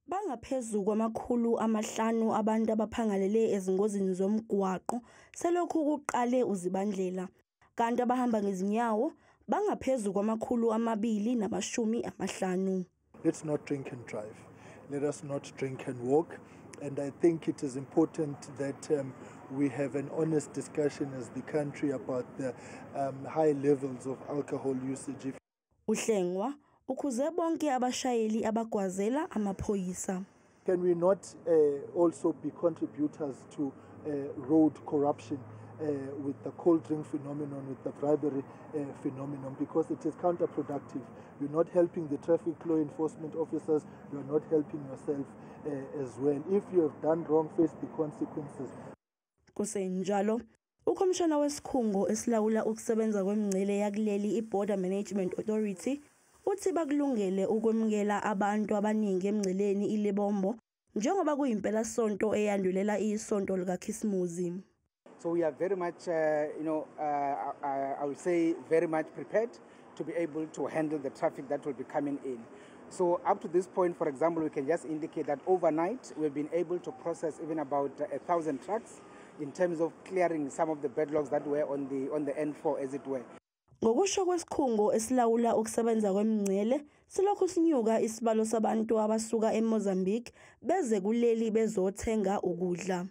Bangaphezu kwama-500 abantu abaphangalele ezingozini zomgwaqo selokhu kuqale uZibandlela, kanti abahamba ngezinyawo bangaphezu kwama-250. Let's not drink and drive. Let us not drink and walk. And I think it is important that we have an honest discussion as the country about the high levels of alcohol usage. UHlengwa ukhuze bonke abashayeli abagwazela amaphoyisa. Can we not also be contributors to road corruption with the cold drink phenomenon, with the bribery phenomenon, because it is counterproductive? You're not helping the traffic law enforcement officers, you're not helping yourself as well. If you have done wrong, face the consequences. Kusenjalo, ukhomishana wesikhungo esilawula ukusebenza kwemingcele yakuleli, i-Border Management Authority, uthi bakulungele ukwemukela abantu abaningi emngceleni iLebombo njengoba kuyimpelasonto eyandulela isonto likaKhisimusi. So we are very much, I would say very much prepared to be able to handle the traffic that will be coming in. So up to this point, for example, we can just indicate that overnight we've been able to process even about 1,000 trucks in terms of clearing some of the backlogs that were on the N4, as it were. Ngokusho kwesikhungo esilawula ukusebenza kwemingcele, silokhu sinyuka isibalo sabantu abasuka eMozambique beze kuleli bezothenga ukudla.